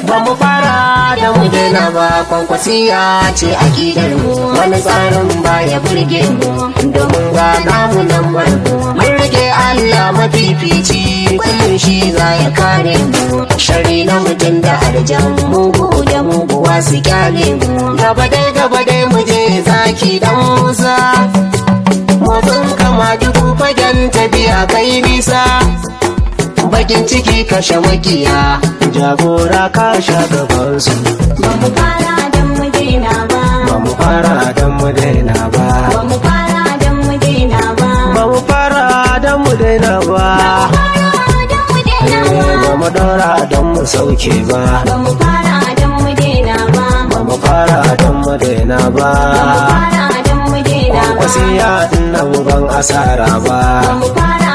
Ba mu fara da mu daina ba, Kwankwasiya ce akidar mu. Wani tsarin baya burge mu, domin ga namu nan mu. Mun rike Allah mafifici, kullum shi za ya kare mu. Shari na mutum da arjan mugu da muguwa su kyale mu. Gaba dai gaba dai mu je, zaki dan Musa. Motsin kama dubu fagen tafiya kai nisa. Bakin ciki kashe makiya. Jagora ka sha gabansu. Ba mu fara don mu daina ba. Ba mu fara don mu daina ba. Ba mu fara don mu daina ba. Ba mu fara don mu daina ba. Fara don mu daina Eh, ba. ba mu daura don mu sauke ba. Ba mu fara don mu daina ba. Ba mu fara don mu daina ba. Ba mu fara don mu daina ba. Kwankwasiya nan ban asara ba. Ba mu fara